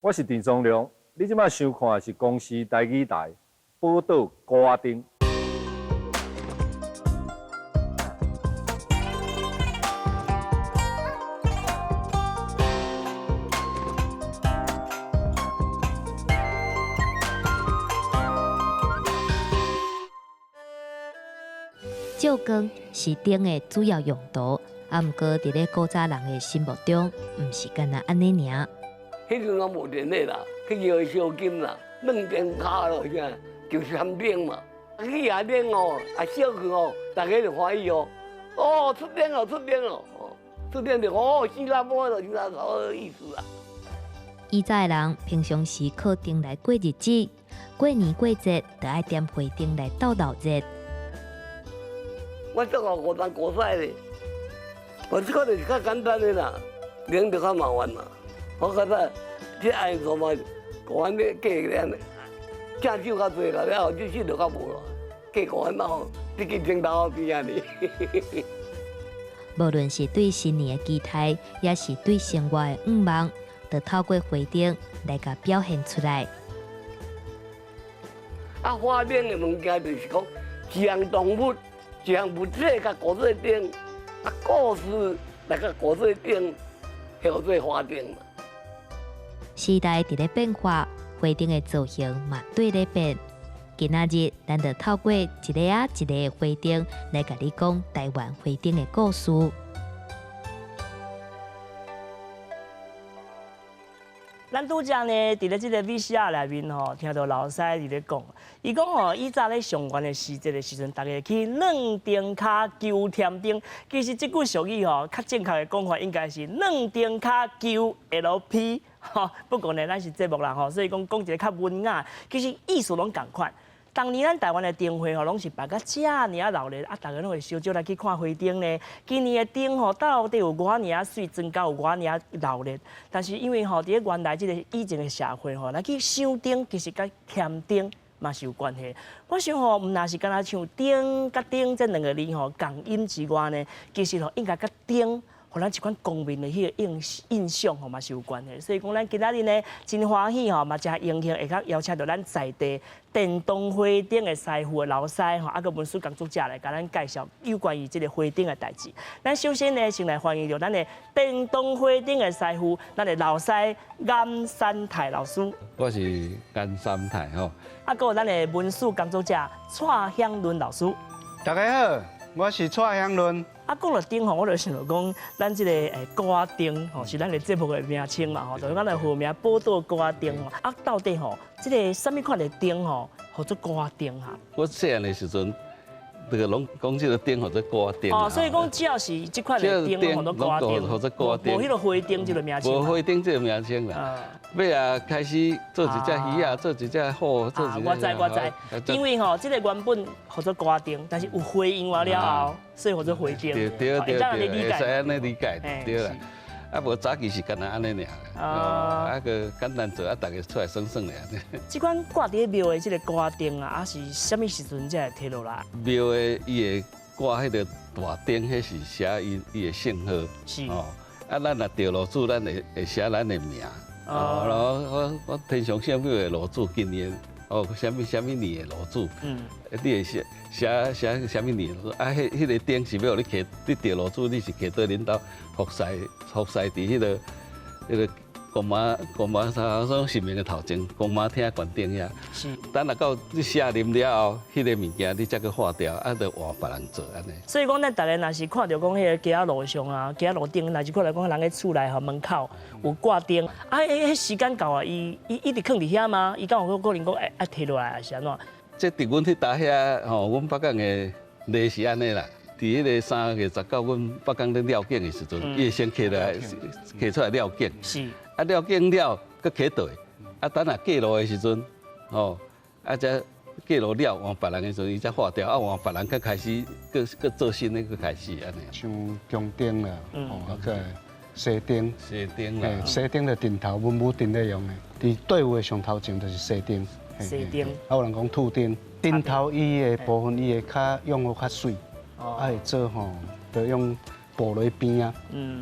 我是陳松良，你這擺收看的是公視台語台寶島鼓仔燈。照光是燈的主要用途，啊，毋過佇咧古早人的心目中，毋是干焦按呢爾。彼陣攏無電的啦，去搖燒金啦，軟燈跤咯，啥就是三燈嘛。去下燈哦，啊燒去哦，大家就歡喜哦。哦，出燈哦，出燈哦，出燈就哦，新加坡咯，新加坡意思啊。以早的人平常時靠燈來過日子，過年過節就愛點花燈來鬥鬧熱。我做過五重五屎咧，我這個就是較簡單的啦，免就較麻煩啦。我覺得這愛做嘛，講安尼過咧，正手較濟啦，了後這手就較無啦，過五安後，你去枕頭邊仔哩。無論是對新年的期待，也是對生活的願望，都透過花燈來共表現出來。啊，花燈的物件就是講，一項動物。一項物體共糊做燈，啊，故事來共糊做燈，叫做花燈嘛。時代佇咧變化，花燈的造型嘛綴咧變。今仔日，咱就透過一个仔一个的花燈來共你講台灣花燈的故事。咱拄才呢，佇咧這个 VCR 內面吼，聽著老師佇咧講，伊講吼，以早咧上懸的時節的時陣，大家去軟燈跤求添燈。其實這句俗語吼，較正確的講法應該是軟燈跤求 LP。吼，不過呢，咱是節目啦吼，所以講講一个較文雅，其實意思攏仝款。當年咱台灣的燈會吼，攏是辦甲遮爾仔鬧熱，啊，逐家攏會相招來去看花燈呢。今年的燈吼，到底有偌爾仔媠，妝甲有偌爾仔鬧熱。但是因為吼，佇咧原來這个以前的社會吼，來去賞燈，其實佮添燈嘛是有關係。我想吼，毋若是干焦像燈佮燈這兩个字吼仝音之外呢，其實吼應該佮燈。予咱一款光明的彼个印印象吼嘛是有關係，所以講咱今仔日呢真歡喜吼，嘛誠榮幸會當邀請著咱在地電動花燈的師傅的老師吼，啊閣文史工作者來共咱介紹有關於這个花燈的代誌。咱首先呢，先來歡迎著咱的電動花燈的師傅，咱的老師顏三泰老師。我是顏三泰吼。啊，閣有咱的文史工作者蔡香倫老師。大家好，我是蔡香倫。啊，講著燈吼，我就想著講，咱這个鼓仔燈吼，是咱的節目的名稱嘛吼，就是咱的號名寶島鼓仔燈吼。啊，到底吼，這个啥物款的燈吼，號做鼓仔燈哈？我細漢的時陣，這个攏講這个燈號做鼓仔燈。哦，所以講只要是這款的燈，號做鼓仔燈，號做鼓仔燈，無彼個花燈這个名稱。無花燈這个名稱啦。尾啊，開始做一隻魚仔，做一隻虎，做一隻。我知我知，因為吼，這个原本號做鼓仔燈，但是有花用完了後，所以號做花燈。對對對對，會使按呢理解對啦。啊，無早期是干焦按呢爾。哦。啊，閣簡單做，啊，逐家出來耍耍爾。這款掛佇咧廟的這个鼓仔燈啊，啊是啥物時陣才會提落來？廟的伊會掛彼個大燈，彼是寫伊伊的姓號。是。哦。啊，咱若著爐主，咱會會寫咱的名。哦，然後我我天上聖母的爐主今年哦，啥物啥物年的爐主，你會寫寫寫啥物年？啊，彼彼个燈是欲予你揢，你著爐主，你是揢佗恁兜服侍服侍佇彼个彼个公媽公媽啥說神明的頭前，公媽廳懸頂遐。是。等若到你卸任了後，彼个物件你才閣化掉，啊，就換別人做按呢。所以講，咱逐家若是看著講彼个街仔路上啊，街仔路頂，若是看著講人咧厝內吼門口有掛燈，啊，彼時間到啊，伊伊一直囥佇遐嗎？伊敢有可能講愛愛提落來，還是按怎？這佇阮彼搭遐吼，阮北港的例是按呢啦。佇彼个3月19，阮北港咧廖景的時陣，伊會先揢落來，揢出來廖景。是。啊，廖景了，閣揢倒。啊，等若過路的時陣，吼，啊，才過路了換別人的時陣，伊才化掉，啊，換別人閣開始，閣閣做新的，閣開始按呢。像宮燈啦，哦，啊閣西燈。西燈啦。西燈就頂頭文武燈咧用的，佇隊伍的上頭前就是西燈。西燈。啊，有人講兔燈，頂頭伊的部分伊會較用予較媠。啊，會做吼，就用布來編啊，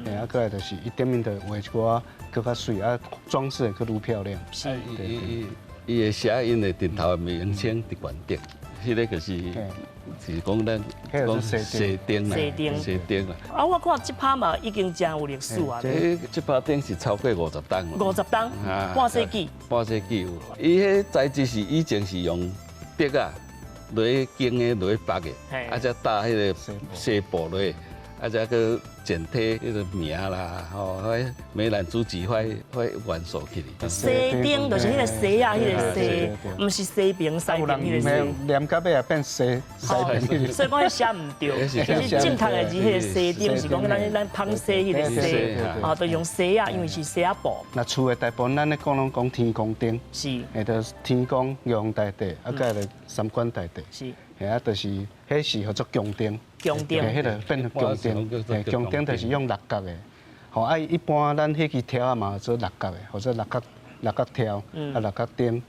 啊，閣來就是伊頂面就畫一寡閣較媠，啊，裝飾會閣愈漂亮。是。伊伊會寫𪜶的燈頭的名稱佇懸頂，彼个就是是講咱講西燈啦，西燈啦。啊，我看這拍嘛已經誠有歷史啊。這這拍燈是超過50冬。50冬，半世紀。半世紀有。伊彼材質是以前是用竹仔落去經的，落去縛的，啊，才搭彼个紗布落去。啊，才閣簡體彼个名啦，吼，彼梅蘭竹菊彼彼元素去哩。西燈就是彼个西仔，彼个西，毋是西平西平彼个西。念到尾也變西西平。所以講彼寫毋對，其實正確的字，彼个西燈是講咱咱芳西彼个西，啊，就用西仔，因為是西仔布。那厝的大部分咱咧講攏講天公燈，是，下就天公玉皇大帝，啊，佮個三官大帝，是，嚇啊，就是彼是號做宮燈。宮燈，彼个變宮燈，嘿，宮燈就是用六角的，吼啊，一般咱彼支柱仔嘛做六角的，或者六角柱，啊六角燈，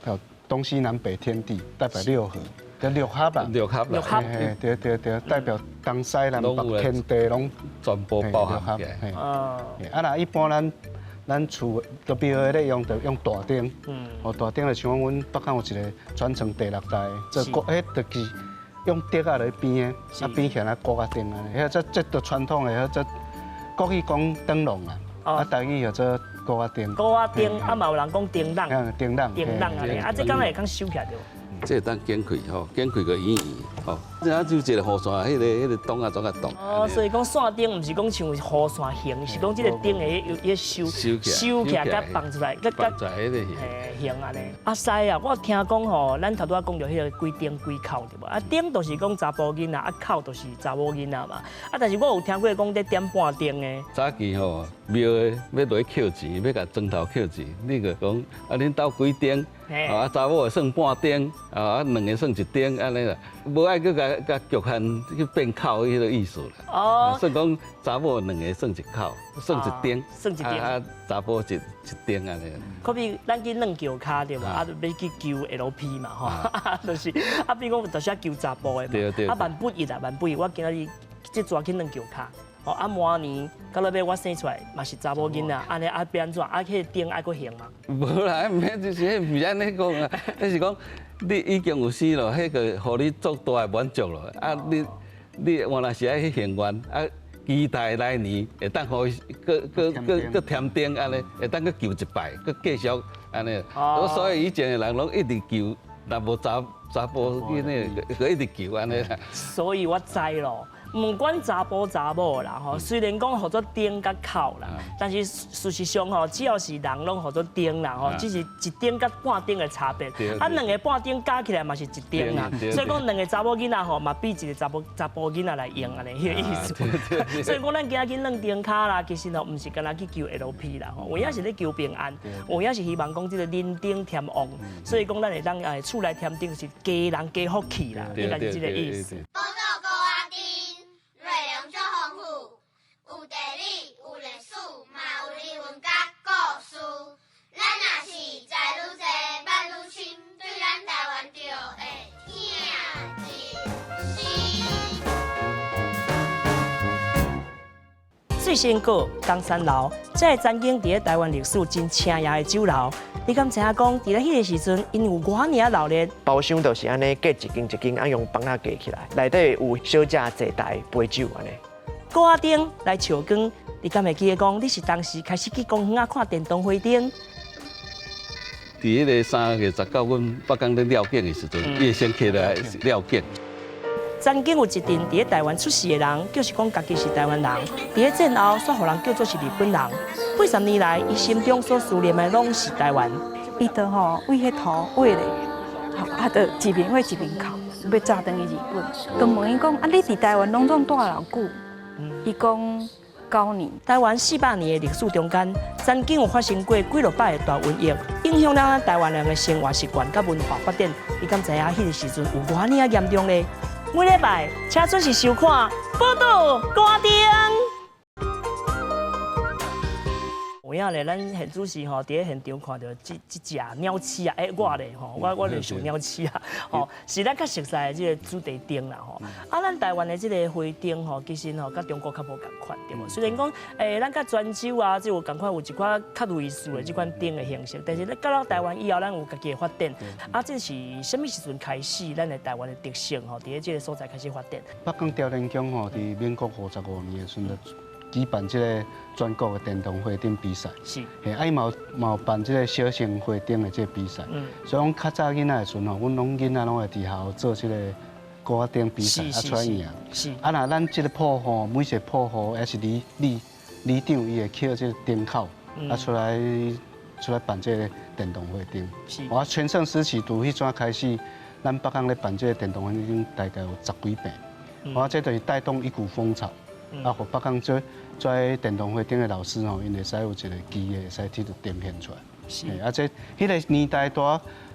吼，東西南北天地代表六合，叫六合啦，六合，六合，對對對，代表東西南北天地攏全部包含起來。啊，若一般咱咱厝就廟的咧用，就用大燈，吼大燈就像講阮北港有一个傳承第六代，做國，彼就是。用竹仔來編的，啊編起來鼓仔燈按呢，彼這這著傳統的，彼這國語講燈籠啊，啊台語叫做鼓仔燈。鼓仔燈，啊嘛有人講燈籠。燈籠。燈籠按呢，啊這敢會當收起來著？這會當剪開吼，剪開閣圓圓吼，這就一个雨傘，彼个擋啊怎啊擋。哦，所以講線燈毋是講像雨傘形，是講這个燈會會收收起來，佮放出來，佮佮放出來彼个形。形按呢。阿師啊，我聽講吼，咱頭拄仔講著彼个幾燈幾口對無？啊，燈就是講查埔囡仔，啊口就是查某囡仔嘛。啊，但是我有聽過講咧點半燈的。早期吼，廟的欲落去扣錢，欲共磚頭扣錢，你就講啊，恁兜幾燈？啊，查某的算半燈，啊，兩个算一燈，按呢啦，無愛閣共共局限去變口彼个意思啦。哦。算講查某兩个算一口，算一燈。算一燈。啊，查埔一燈按呢。可比咱去軟橋跤對無？啊，欲去求 LP 嘛吼，就是啊，比如講就是愛求查埔的嘛。對對。啊，萬不一啊，萬不一，我今仔日這逝去軟橋跤。哦，啊，明年到落尾我生出來嘛是查某囡仔，按呢啊欲按怎？啊，彼个燈愛閣還嗎？無啦，毋免，就是彼毋是按呢講啊，彼是講你已經有生咯，彼个予你足大的滿足咯。啊，你你原來是愛去還願，啊，期待來年會當予伊閣閣閣閣添燈按呢，會當閣求一擺，閣繼續按呢。所以以前的人攏一直求，若無查查埔囡仔，閣一直求按呢啦。所以我知咯。毋管查埔查某啦吼，雖然講號做燈佮口啦，但是事實上吼，只要是人攏號做燈啦吼，只是一燈佮半燈的差別。啊，兩个半燈加起來嘛是一燈啦，所以講兩个查某囡仔吼嘛比一个查某查埔囡仔來用按呢，彼个意思。所以講咱今仔去軟燈跤啦，其實吼毋是干焦去求 LP 啦吼，有影是咧求平安，有影是希望講這个人丁添旺，所以講咱會當厝內添燈是家人加福氣啦，應該是這个意思。內容足豐富，有地理，有歷史，嘛有人文佮故事。咱若是知愈濟，捌愈深，對咱台灣就會疼一心。水仙閣、岡山樓，這个曾經佇咧台灣歷史真醒目的酒樓，你敢知影講，佇咧彼个時陣，𪜶有偌爾仔鬧熱？包廂就是按呢隔一間一間，按用枋仔隔起來，內底有小姐坐台陪酒按呢。鼓仔燈來笑光，你敢會記得講，你是當時開始去公園仔看電動花燈？佇彼个3月19，阮北港咧廖景的時陣，伊會先起來廖景。曾經有一陣佇咧台灣出世的人，就是講家己是台灣人，佇咧戰後煞予人叫做是日本人。80年來，伊心中所思念的攏是台灣。伊就吼為彼塗畫咧，啊，就一面畫一面哭，欲走轉去日本。就問伊講：啊，你佇台灣攏總蹛偌久？伊講9年。台灣400年的歷史中間，曾經有發生過幾落擺的大瘟疫，影響了咱台灣人的生活習慣佮文化發展。你敢知影彼个時陣有偌爾仔嚴重咧？每禮拜請準時收看《寶島歌燈》。有影咧，咱現主時吼，佇咧現場看著這這隻鳥鼠啊，欸，我咧吼，我就想鳥鼠啊，吼，是咱較熟悉的這個主題燈啦吼。啊，咱台灣的這個花燈吼，其實吼，佮中國較無仝款對無？雖然講，欸，咱佮泉州啊，這有仝款有一寡較類似的這款燈的形式，但是咧，到了台灣以後，咱有家己的發展。啊，這是啥物時陣開始，咱的台灣的特色吼，佇咧這個所在開始發展？北港朝天宮吼，佇民國55年的時陣，舉辦這個全國的電動花燈比賽。嘿，啊，伊嘛有嘛有辦這個小型花燈的這個比賽。所以講較早囡仔的時陣吼，阮攏囡仔攏會佇學校做這個鼓仔燈比賽，啊出來贏。啊，若咱這個鋪戶，每一個鋪戶抑是里里里長，伊會抾這個燈口，啊出來辦這個電動花燈。我全盛時期從彼陣開始，咱北港咧辦這個電動花燈，大概有十幾遍。我這就是帶動一股風潮，啊，予北港這做電動花燈的老師吼，𪜶會使有一個機會，會使去呈現出來。啊，這彼個年代拄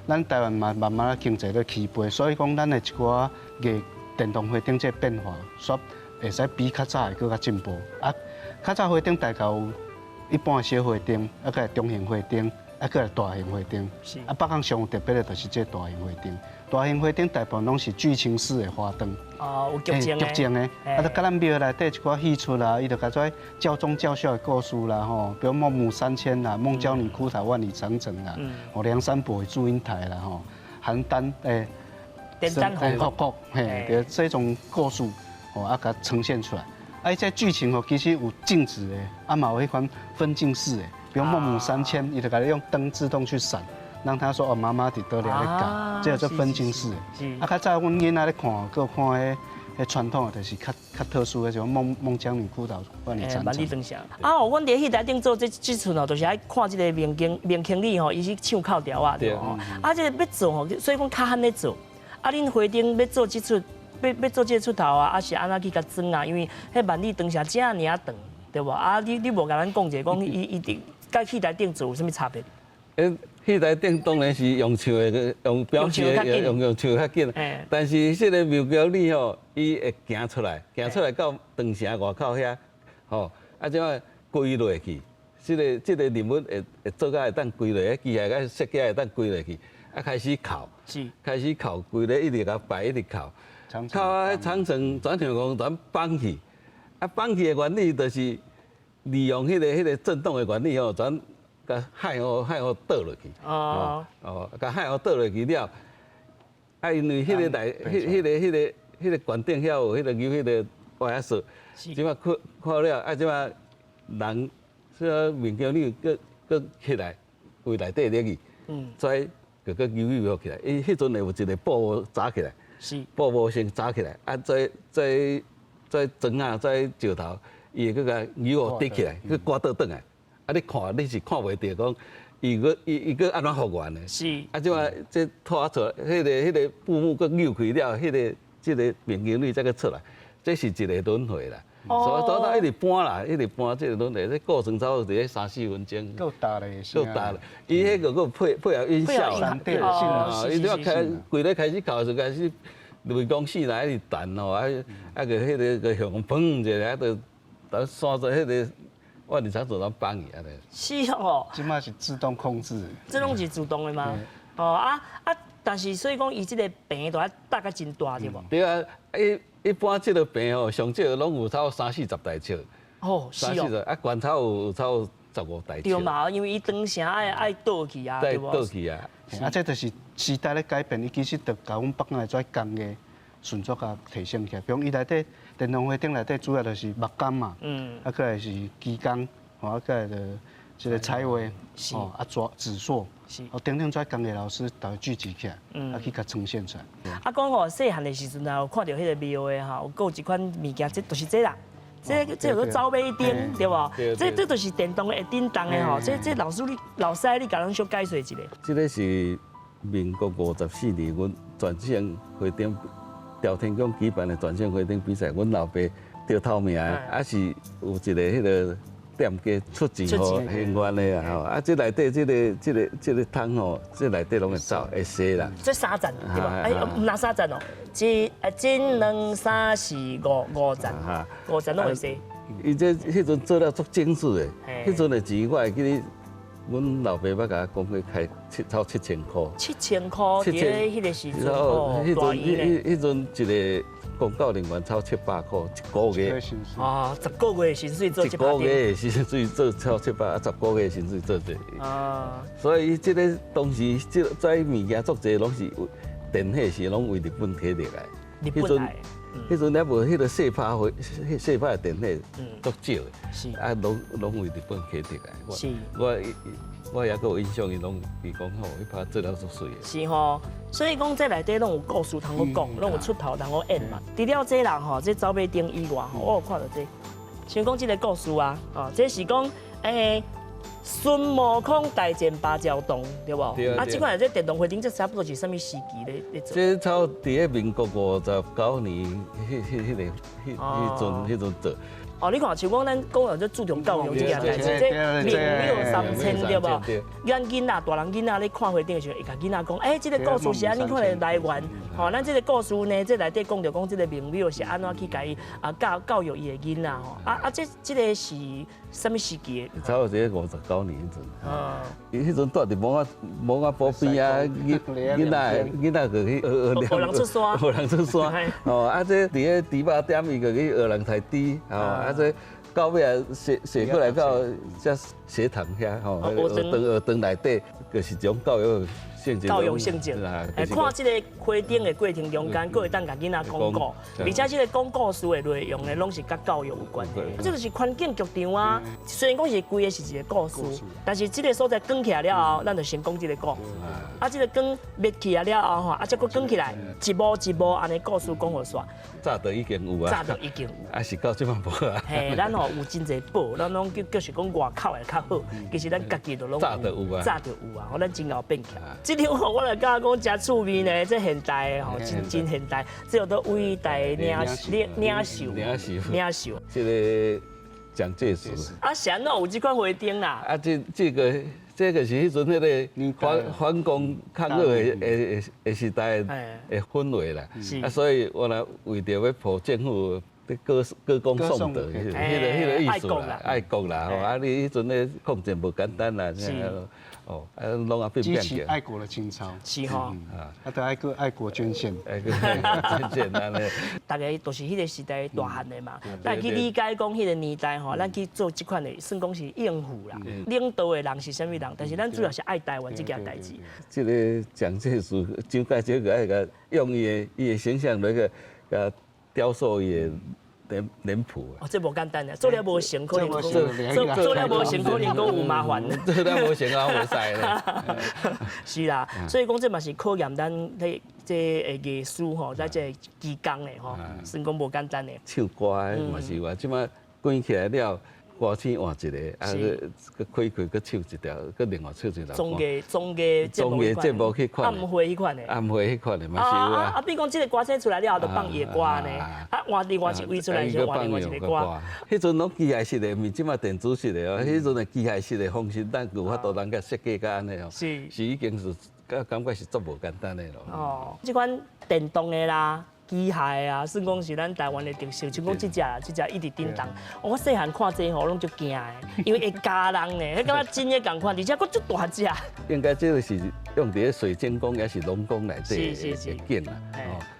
咱台灣嘛慢慢經濟咧起飛，所以講咱的一寡藝電動花燈這個變化，煞會使比較早會閣較進步。啊，較早花燈大概有一般的小花燈，啊，閣來中型花燈，啊，閣來大型花燈。啊，北港上有特別的就是這大型花燈。大型花燈大部分攏是劇情式的花燈。哦，有劇情的。劇情的，啊，就佮咱廟內底一寡戲出啦，伊就共做教宗教孝的故事啦，吼，比如孟母三遷啦，孟郊女哭塔萬里長城啦，哦，梁山伯與祝英台啦，吼，邯鄲欸，顛山復國，嘿，對，這種故事，吼，啊，共呈現出來。啊，這劇情吼，其實有靜止的，啊，嘛有彼款分鏡式的，比如孟母三遷，伊就共你用燈自動去閃。讓他說哦，媽媽佇佗咧咧教，這叫做分鏡式的。啊，較早阮囡仔咧看，閣看彼彼傳統的，就是較較特殊的，像孟孟姜女哭倒萬里長城。萬里長城。啊，哦，阮佇戲台頂做這這出哦，就是愛看這個明經明經理吼，伊是唱哭調仔對無？啊，這個欲做吼，所以講較罕咧做。啊，恁花燈欲做這出，欲欲做這個出頭啊，啊是按怎去共裝啊？因為彼萬里長城遮爾仔長，對無？啊，你你無共咱講一下，講伊伊佇佮戲台頂做有啥物差別？戲台頂當然是用唱的，用表示的，用用唱較緊。但是這個廟橋裡吼，伊會行出來，行出來到長城外口遐，吼，啊這擺歸落去，這個這個人物會會做甲會當歸落去，機械佮設計會當歸落去，啊開始哭，開始哭，規个一直共擺，一直哭，哭啊！長城轉向講轉綁去，啊綁去的原理就是利用彼個彼個震動的原理吼，轉。共海河海河倒落去，哦哦，共海河倒落去了，啊，因為彼個內，彼彼個彼個彼個懸頂遐有彼個有彼個歪仔索，這擺看看了，啊，這擺人，這面鏡你閣閣起來，為內底入去，所以閣閣扭扭起來，伊彼陣會有一個布紮起來，布幕先紮起來，啊，再再再磚仔再石頭，伊會閣共扭互疊起來，閣掛倒轉來。啊！你看你是看袂著，講伊閣伊伊閣按怎復原的？啊，這擺這拖出來，彼個彼個布幕閣扭開了，彼個這個面鏡女才閣出來，這是一個輪迴啦。所以都一直搬啦，一直搬這個輪迴，這過程差不多佇咧三四分鐘。夠大咧，夠大咧。伊彼個閣配配合音效啦。啊，伊這開規个開始哭的時開始雷公死來一直彈吼，啊啊個彼個個響砰一下，啊就就刷做彼個。我日常做到幫伊按呢。是哦。這擺是自動控制。這攏是自動的嗎？哦啊啊！但是所以講，伊這個棚都愛搭甲真大對無？對啊，一一般這個棚吼，上少攏有超三四十台尺。哦，是哦。三四十啊，懸超有超十五台尺。對嘛，因為伊長城愛愛倒去啊，對無？倒去啊。啊，這就是時代咧改變，伊其實就共阮北港的這工藝迅速共提升起來。比如伊內底電動花燈內底主要就是木工嘛，啊，閣來是機工，吼，啊，閣來就這個彩畫，吼，啊，紙紙塑，哦，等等這工藝老師逐个聚集起來，啊，去共呈現出來。啊，講吼細漢的時陣啊，有看著彼個廟的吼，有閣有一款物件，這就是這啦。這這叫做走馬燈，對無？這這就是電動會振動的吼。這這老師你老師你共咱小解說一下。這個是民國54年，阮全省花燈朝天宮舉辦的全省花燈比賽，阮老爸得頭名，啊是有一個彼個店家出錢予還願的啊吼，啊這內底這個這個這個桶吼，這內底攏會走會洗啦。這三層對無？哎，毋若三層哦，一、一、兩、三、四、五，五層，五層攏會洗。伊這彼陣做了足精緻的，彼陣的錢我會記得，阮老爸捌共我講過開超7000箍。7000箍，佇咧彼個時陣哦，彼陣彼陣一個公教人員超700箍一個月。哦，10個月的薪水做一個月的薪水做超七百，啊，10個月的薪水做這個。所以這個當時這這物件足濟攏是電火是攏為日本提入來。日本來。彼陣猶無彼個細拍火，細拍的電火足少的，啊，攏為日本提入來。我我猶閣有印象，伊攏伊講吼，彼拍做了足媠的。是吼，所以講這內底攏有故事通好講，攏有出頭通好演嘛。除了這人吼，這走馬燈以外吼，我有看著這，像講這个故事啊，哦，這是講孫悟空大戰芭蕉洞，對無？啊，這款這電動花燈，這差不多是啥物時期咧咧做？這差不多佇咧民國59年，彼彼彼個彼彼陣彼陣做。哦，你看，像講咱講到這注重教育這件代誌，這明廟三遷對無？咱囡仔、大人囡仔咧看花燈的時陣，會共囡仔講，欸，這个故事是按呢款的來源。吼，咱這个故事呢，這內底講著講這个明廟是按怎去共伊啊教教育伊的囡仔吼。啊啊，這這个是啥物時期的？差不多59年彼陣。伊彼陣蹛佇墓仔埔邊啊，囡仔囡仔就去學學人出山，學人出山。哦，啊，這佇咧豬肉店伊就去學人刣豬，吼，啊，這到尾啊，踅踅過來到遮學堂遐，吼，學堂內底，就是種教育性質。教育性質。看這个花燈的過程中間，閣會當共囡仔講故，而且這个講故事的內容呢，攏是佮教育有關。這就是環境劇場啊。雖然講是規个是一个故事，但是這个所在關起來了後，咱就先講這个故。啊，這个光滅起來了後吼，啊，再閣關起來，一幕一幕按呢故事講予煞。早就已經有啊。早就已經有。啊，是到這擺無啊。嘿，咱吼有真濟寶，咱攏叫叫是講外口的較好，其實咱家己就攏早就有啊。早就有啊，咱真𠢕變起來。這張吼，我來感覺講誠趣味呢，這現代的吼，真真現代，這叫做偉大領領領袖，領袖，領袖。這个蔣介石。啊，是按怎有這款花燈啦？啊，這這个這个是彼陣彼个反反共抗俄的的的時代的氛圍啦。啊，所以我來為著欲抱政府，歌歌功頌德，彼个彼个意思啦，愛國啦，吼！啊，你彼陣咧抗戰無簡單啦，哦，啊，攏啊變變激起愛國的情操，是吼，啊，都愛國愛國捐獻，愛國捐獻按呢。大家都是彼个時代大漢的嘛，咱去理解講彼个年代吼，咱去做這款的，算講是應付啦。領導的人是啥物人？但是咱主要是愛台灣這件代誌。這个蔣介石、蔣介石閣愛共用伊的伊的形象來個共雕塑伊的臉臉譜。哦，這無簡單啊，做了無成，可能講做做了無成，可能講有麻煩。做了無成啊，袂使咧。是啦，所以講這嘛是考驗咱這這藝術吼，在這技工的吼，算講無簡單的。唱歌的嘛是有啊，這擺關起來了，歌星換一個，啊，閣開開，閣唱一條，閣另外唱一條。綜藝綜藝綜藝節目彼款。暗會彼款的。暗會彼款的嘛是有啊。啊，比如講這个歌星出來了後，就放伊的歌呢。啊，換另外一位出來就換另外一个歌。彼陣攏機械式的，毋是這擺電子式的哦。彼陣的機械式的方式，咱有法度人共設計甲按呢哦。是已經是感感覺是足無簡單的咯。哦，這款電動的啦。機械啊，算講是咱台灣的特色，像講這隻，這隻一直叮當。我細漢看這吼，攏足驚的，因為會咬人呢，彼感覺真的仝款，而且閣足大隻。應該這个是用佇咧水晶宮抑是龍宮內底的景啦。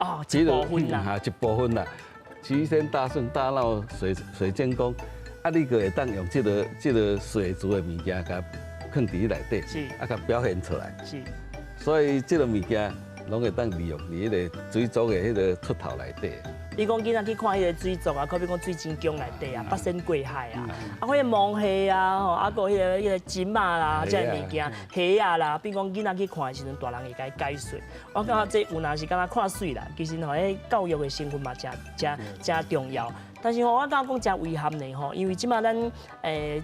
哦，一部分啦。一部分啦。齊天大聖大鬧水水晶宮，啊，你閣會當用這个這个水族的物件，共囥佇內底，啊，共表現出來。所以這个物件。攏會當利用佇彼个水族的彼个出頭內底。你講囡仔去看彼个水族啊，可比講水晶宮內底啊，八仙過海啊，啊，彼个毛蟹啊，吼，啊，閣彼个彼个金仔啦，這个物件，蝦仔啦，比如講囡仔去看的時陣，大人會共伊解說。我感覺這有若是感覺看媠啦，其實吼，彼教育的成分嘛，誠誠誠重要。但是吼，我感覺講誠遺憾呢吼，因為這擺咱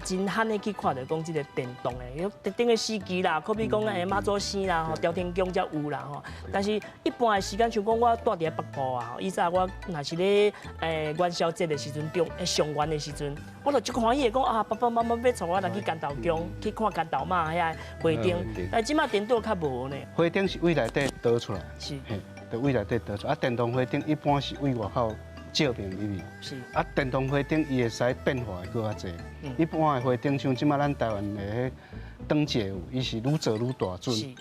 真罕的去看著講這个電動的，特定的時期啦，可比講媽祖生啦，吼，朝天宮才有啦吼。但是一般的時間，像講我蹛佇咧北部啊，以前我若是咧元宵節的時陣，中上元的時陣，我就足歡喜的講啊，爸爸媽媽欲帶我來去竿頭宮去看竿頭媽遐花燈，但這擺顛倒較無呢。花燈是對內底倒出來，是，嘿，對內底倒出來。啊，電動花燈一般是對外口。照明入去。啊，電動花燈伊會使變化的閣較濟。一般的花燈像這馬咱台灣的彼燈節有，伊是愈做愈大尊。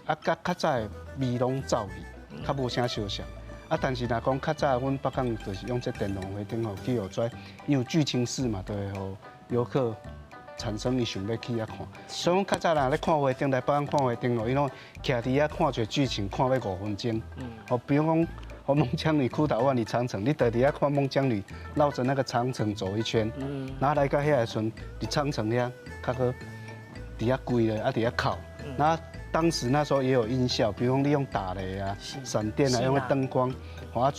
啊，佮較早的味攏走去，較無啥相像。啊，但是若講較早，阮北港就是用這電動花燈吼去予跩，伊有劇情式嘛，就會予遊客產生伊想欲去遐看。所以講較早人咧看花燈來北港看花燈哦，伊攏徛佇遐看一個劇情，看欲5分鐘。哦，比如講，哦，孟姜女哭倒萬里長城，你佇遐看孟姜女繞著那個長城走一圈，然後來到遐個時陣，佇長城遐較閣佇遐跪咧，啊佇遐哭，然後當時那時候也有音效，比如講你用打雷啊、閃電啊，用燈光，啊，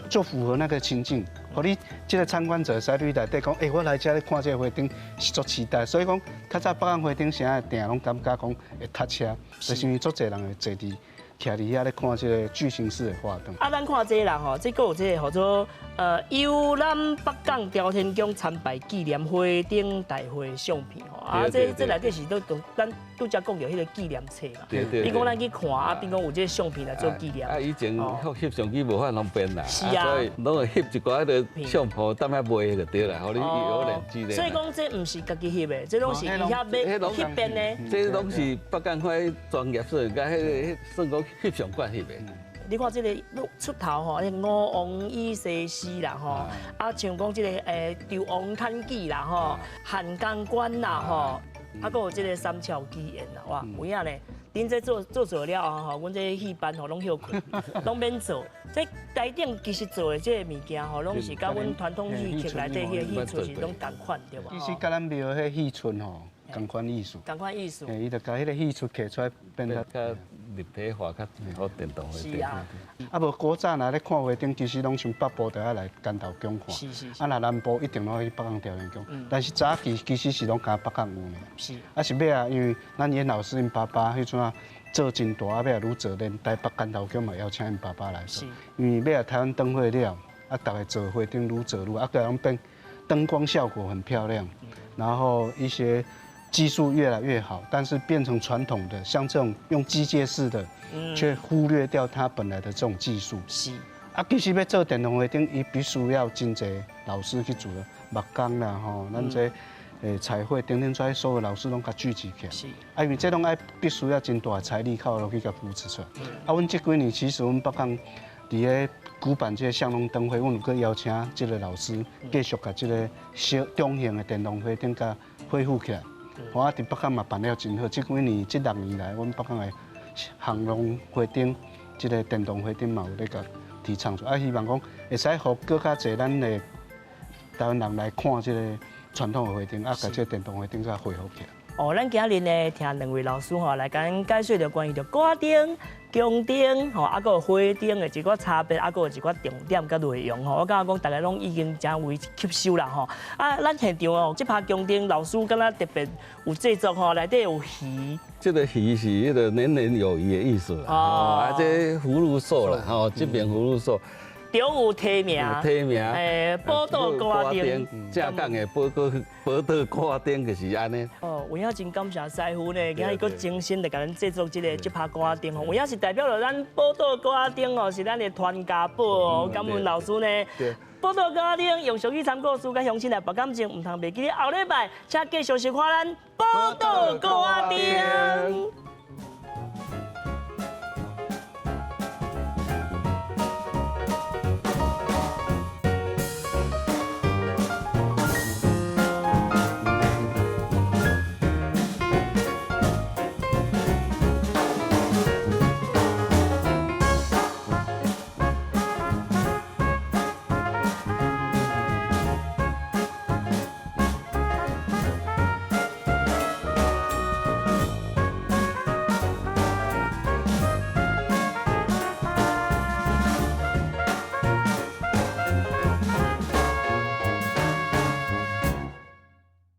就符合那個情境，予你這個參觀者使入內底講，欸，我來這咧看這個花燈是足期待，所以講較早北港花燈城的定攏感覺講會塞車，就是因為足濟人會坐佇徛佇遐咧看這個巨型式的花燈。啊，咱看這個啦吼，這閣有這個號做遊覽北港朝天宮參拜紀念花燈大會相片吼。啊，這內底是都咱拄才講著彼個紀念冊嘛。對。你講咱去看啊，變講有這個相片來做紀念。啊，以前翕相機無法方便啦，所以攏會翕一寡彼個相簿，踮遐賣就對啦，予你有連記所以講這毋是家己翕的，這攏是伊遐買翕變的。這攏是北港塊專業攝影，佮彼個算講翕相館翕的。你看這個出頭吼，那個吳王與西施啦吼，啊像講這個紂王崁記啦吼，漢江關啦吼，啊，閣有這個三橋奇緣啦，哇，有影呢？恁這做做做了後吼，阮這戲班吼攏歇睏，攏免做。這台頂其實做的這個物件吼，攏是佮阮傳統戲曲內底彼個戲出是攏仝款對無？其實佮咱廟彼戲出吼，仝款意思。仝款意思。伊就共彼個戲出摕出來變得較立體化，較好電動花燈。是啊。啊無古早若咧看花燈，其實攏像北部就愛來竿頭宮看。啊，若南部一定攏去北港朝天宮。但是早期其實是攏共北港有爾。啊是尾仔，因為咱嚴老師𪜶爸爸彼陣仔做真大，啊尾仔愈做連台北竿頭宮嘛邀請𪜶爸爸來做。因為尾仔台灣燈會了，啊，逐个做花燈愈做愈，啊，閣攏變燈光效果很漂亮，然後一些技術越來越好，但是變成傳統的，像這種用機械式的，卻忽略掉它本來的這種技術。啊，其實欲做電動花燈，伊必須要真濟老師去做木工啦，吼，咱這彩繪等等，這所有老師攏共聚集起來。啊，因為這攏愛必須要真大的財力靠落去共扶持出來。啊，阮這幾年其實阮北港佇咧舉辦這個巷弄燈會，阮有閣邀請這個老師繼續共這個小中型的電動花燈共恢復起來。我佇北港嘛辦了真好，這幾年這6年來，阮北港的巷弄花燈，這個電動花燈嘛有咧共提倡出，啊，希望講會使予閣較濟咱的台灣人來看這個傳統的花燈，啊，共這個電動花燈共恢復起來。哦，咱今日呢聽兩位老師吼來共咱解說著關於著鼓燈、宮燈吼，啊，閣有花燈的一寡差別，啊，閣有一寡重點佮內容吼。我感覺講逐家攏已經誠為吸收啦吼。啊，咱現場哦，這拍宮燈老師敢若特別有製作吼，內底有魚。這個魚是彼個年年有餘的意思啦。哦，啊，這福祿壽啦，吼，這邊福祿壽。著有提名，提名，寶島鼓仔燈，正港的寶島鼓仔燈就是按呢。哦，有影真感謝師傅呢，今日閣精心來共咱製作這個這拍鼓仔燈吼，有影是代表著咱寶島鼓仔燈哦，是咱的傳家寶哦。感恩老師呢，寶島鼓仔燈用俗語參故事，佮鄉親來博感情，毋通袂記得後禮拜，請繼續收看咱寶島鼓仔燈。